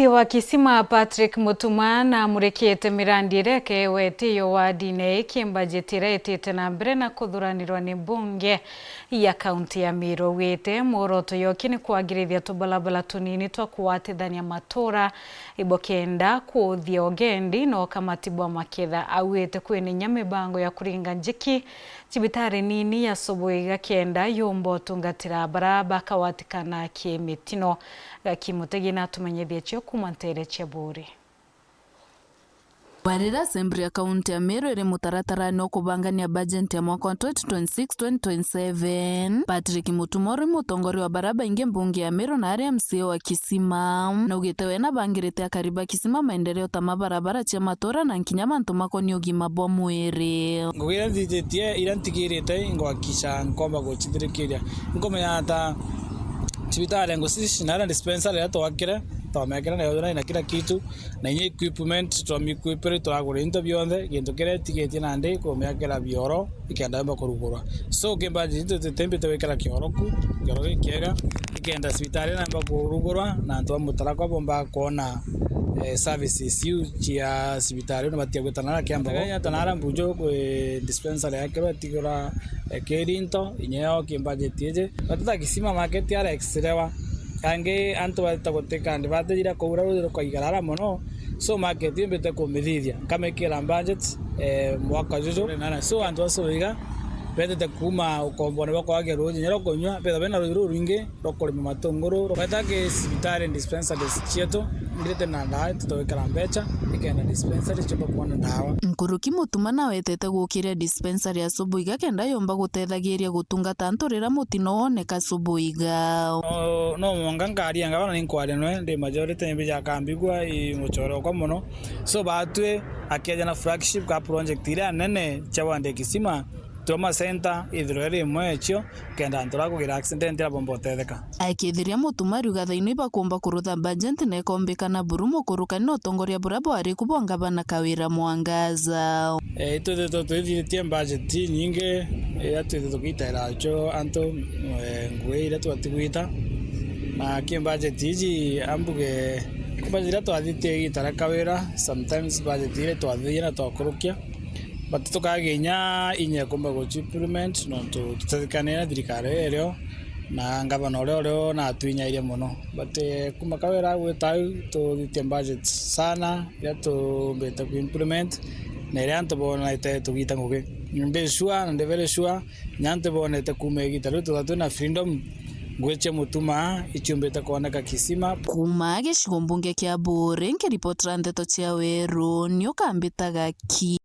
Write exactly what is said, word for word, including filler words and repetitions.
Wa Kisima Patrick Mutuma namurikite mirandi iria ikeewe itiyo wadine ii kimbajeti iria itite na mbere na kuthuranirwa ni mbunge ya kaunti ya Meru. Augite mworoto yoki ni kwagirithia tubarabara tunini twa kuwatithania matura ibo kenda kuuthia ugendi na ukamati bwa maketha. Augite kwina inya mibango ya kuringa njiki cibitari nini ya Subuiga kenda yumba utungatira bara bakawatikana kimitino. Gaki Mutegi natumenyithie cio kuuma nteere cia Buuri. Barira Assembly ya Kaunti ya Meru iri mutaratarani o kubangania bajeti ya mwaka wa twenty twenty-six twenty twenty-seven, Patrick Mutuma uri mutongoria wa bara baingi mbunge ya Meru na ari M C A wa Kisima, naugite we nabangirite akari ba Kisima maendeleo ta mabarabara cia matura na nkinya mantu makonie ugima bwa mwiri. Ngugi iria nthithitie, iria ntigirite, ngwakisha nkomba gucithirikiria. Nkumenya ata cibitari ngucici na dispensary iria twakire, twamekera nayo na kila kitu, na inya equipment, twamikuipire, turagura into bionthe, gintu kiria itigitie nandi kumiakira bioro ikenda yomba kurugurwa. So, kimbajeti tutimbite gwikira kioro ku, kioro gikiega, ikenda cibitari namba kurugurwa, na antu ba mutarakwa bomba kwona, eh, services iu cia cibitari, na batia gwitana na kiambago. Kenya tanara mbujo kwi dispensary yakirwa itigura, eh, kirinto, inya yo kimbajeti iji. Batata Kisima market ara exrewa. Kangi antu batita gutika ndibatejira kuura ruuji rukaigara ara mono, so market imbite kumithithia, nkamikira budget, eh, mwaka juju. So antu acio iga betete kuuma ukombone bwa kwagia ruuji, nyoro kunywa, betha bena ruuji rurwingi rwa kurima matunguru. Beta ki cibitari dispensaries cietu, ndite na ndawa, tutawikira mbecha, ikenda dispensary ciumba kuona ndawa. Nkuruki Mutuma nawetete gukiria dispensary ya Subuiga kenda yomba gutethagiria gutungata antu rira mutino woneka Subuiga. No, no mwanga nkaria ngavana ni nkwaria nwe, ndi majority ni mbija kambigua i muchoro okwa mono. So batwi akeja na flagship ka project iria nene cia wande kisima, trauma center ithirwe iri imwe ecio, kenda antu bakugira accident ira bomba utetheka. Akithiria Mutuma ariuga thaino ibakumba kurutha budget na ikombikana buru mukurukani na utongoria buria bwari ku bwa ngavana Kawira Mwangaza. Eh, itwithitwe twithitie budget nyingi iria twithitwe tugiitaira acio antu, eh, ngugi iria twatigwita. Na ki budget iji ambuge, ki budget iria twathitie igiita ria Kawira, sometimes budget iria twathirie na twakurukia, but tukagia inya inya ikumba guci implement nontu tutethikanirie na thirikari irio na ngavana uria urio na atwinyairie mono. But, eh, kuma Kawira gwita au tuthitie budget sana iria tumbite ku implement na iria antu bonete tugiita ngugi. Ndi sure na ndi very sure, inya antu bonete kuma igiita riu tutha twina freedom, ngugi cia Mutuma iciumbite kwoneka kisima. Kuma gicigo mbunge kia Buuri, nkiripotera ndeto cia Weru, ni ukambitaga ki.